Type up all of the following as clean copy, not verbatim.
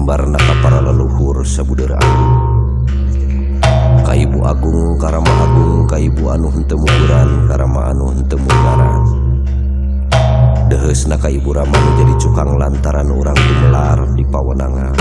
Jembarna ka para leluhur sabudeur agung. Ka Ibu Agung, ka Rama Agung, ka Ibu anu henteu muguran, ka Rama anu henteu munggaran. Deuheusna ka Ibu Rama nu jadi cukang lantaran urang gumelar di pawenangan.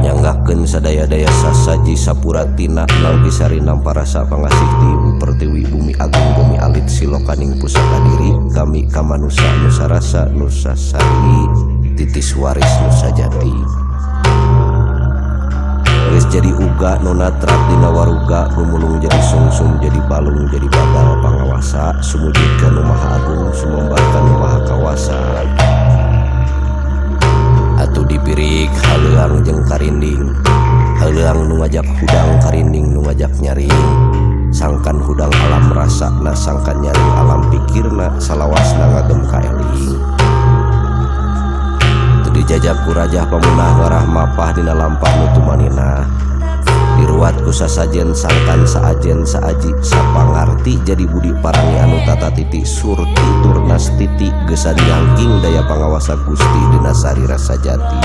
Nyanggakeun sadaya-daya sasaji sapuratina nalgisari namparasa pangasih ti Ibu Pertiwi Bumi Agung Bumi Alit Silokaning Pusaka Diri kami kamanusa nusa rasa nusa sari titis waris nusa jati. Geus jadi uga nu natrat dina waruga gumulung jadi sungsum jadi balung jadi bagal pangawasa sumujud ka Nu Maha Agung sumembah ka Nu Maha Kawasa. Atuh dipirik haleuang jeung karinding, haleuang nu ngajak hudang, karinding nu ngajak nyaring. Sangkan hudang alam rasana, sangkan nyaring alam pikirna, salawasna ngagem kaeling. Teu dijajab ku rajah pamunah ngarah mapah dina lampah nu tumaninah. Diruat ku sasajen sangkan saajen saaji sapangarti jadi budi parangi anu tata titi surti turnas titi gesan nyangking daya pangawasa Gusti dina sarira sajati.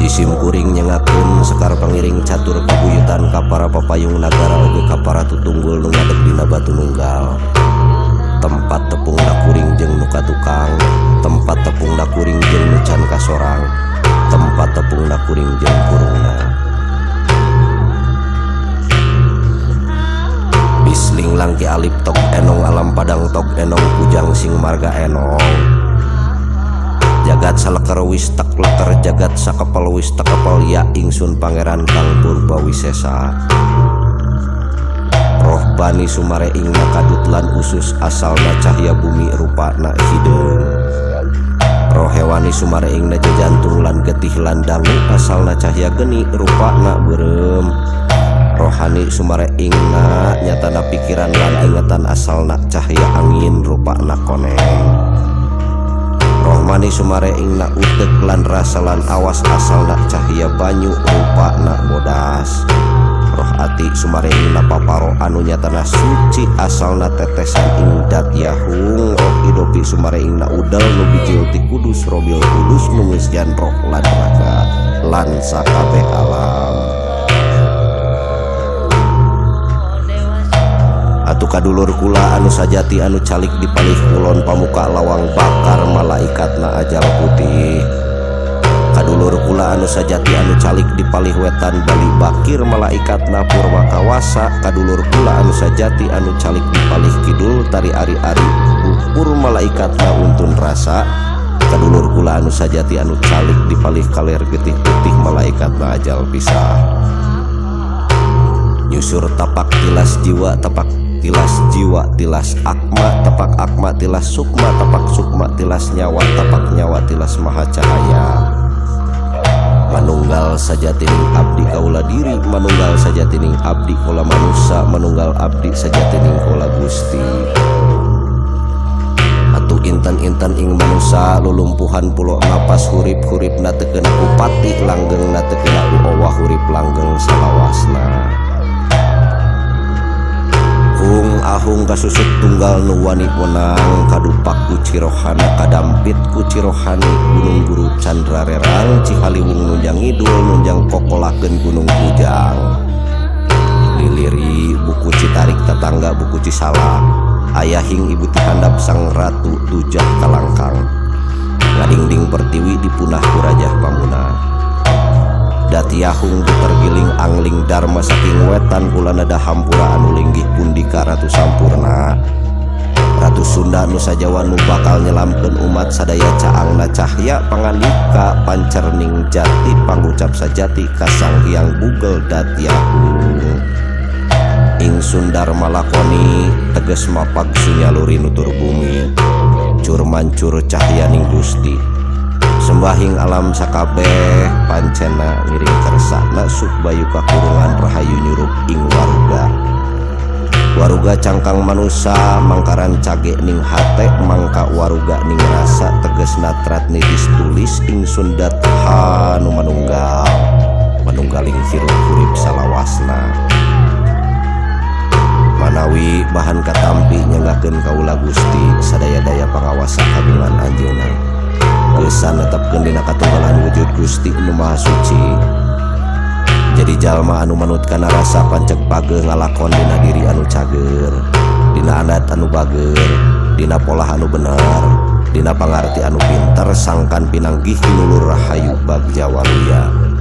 Jisim kuring nyengakeun sekar pangiring catur pabuyutan ka para papayung nagara oge ka para tutunggul nu ngadeg dina batu nunggal. Tempat tepungna kuring jeung nu katukang, tempat tepungna kuring jeung nu can kasorang, tempat tepungna kuring jeung kurungna. Bisling langki alip tok enong alam padang tok enong kujang sing marga enong. Jagat saleker wis tek leker jagat sakepel wis tekepel ya ingsun pangeran kang purba wisesa. Roh bani sumare ingna kadut lan usus asalna cahya bumi rupana hideung. Roh hewani sumare ingna jajantung lan getih lan dangu asalna cahya geni rupana beureum. Rohani sumare ingna nyatana pikiran lan ingetan asalna cahya angin rupana koneng. Rohmani sumare ingna utek lan rasa lan awas asalna cahya banyu rupana bodas. Roh ati sumare ingna paparo anu nyatana suci asalna tetesan ing dat yahung. Roh idopi sumare ingna udel nu bijil ti kudus robil kudus nu ngeusian roh lan raga lan sakabeh alam. Atuh kadulur kula anu sajati anu calik di palih kulon pamuka lawang bakar malaikatna ajal putih. Kadulur kula anu sajati anu calik di palih wetan bali bakir malaikatna purwa kawasa. Kadulur kula anu sajati anu calik di palih kidul tari ari-ari ukur malaikatna untun rasa. Kadulur kula anu sajati anu calik di palih kaler getih putih malaikatna ajal pisah. Nyusur tapak tilas jiwa tapak tilas jiwa tilas akma tapak akma tilas sukma tapak sukma tilas nyawa tapak nyawa tilas maha cahaya. Manunggal sajatining abdi kaula diri, manunggal sajatining abdi kaula manusa, manunggal abdi sajatining kaula Gusti. Atuh intan-intan ing manusa lulumpuhan pulo napas hurip-hurip na teu kena ku pati langgeng na teu kena ku owah hurip langgeng salawasna. Hung ahung kasusuk tunggal nu wani wenang kadupak ku cirohana kadampit ku cirohani gunung guru candra rerang Cihaliwung nunjang ngidul nunjang kokolakeun gunung kujang. Liliri buku Citarik tetangga buku Cisalak ayahing ibu tihandap sang ratu tujah kalangkang ngadingding pertiwi dipunah ku rajah pamunah. Datiahung tergiling angling dharma saking wetan kulanada hampura anu linggih pundika ratu sampurna. Ratu Sunda Nusa Jawa nu bakal nyelamkeun umat sadaya caangna cahya pangandika pancerning jati pangucap sajati kasang hyang bugel datiahung. Ingsun dharma lakoni teges mapag sunyaluri nutur bumi cur mancur cahyaning Gusti. Sembahing alam sakabeh pancena ngiring kersana supbayu kakurungan rahayu nyurup ing waruga. Waruga cangkang manusa mangkaran cage ning hate mangka waruga ning rasa teges natrat nitis tulis ingsun datha nu manunggal manunggaling hirup urip salawasna. Manawi bahan katampi nyanggakeun kaula Gusti sadaya-daya pangawasa kagungan anjeunna. Kapihateun dina katunggalan wujud Gusti Nu Maha Suci. Jadi jalma anu manut kana rasa panceg pageh ngalakon dina diri anu cager, dina adat anu bager, dina polah anu bener, dina pangarti anu pinter sangkan pinanggih kinulur rahayu Bagja Waluya.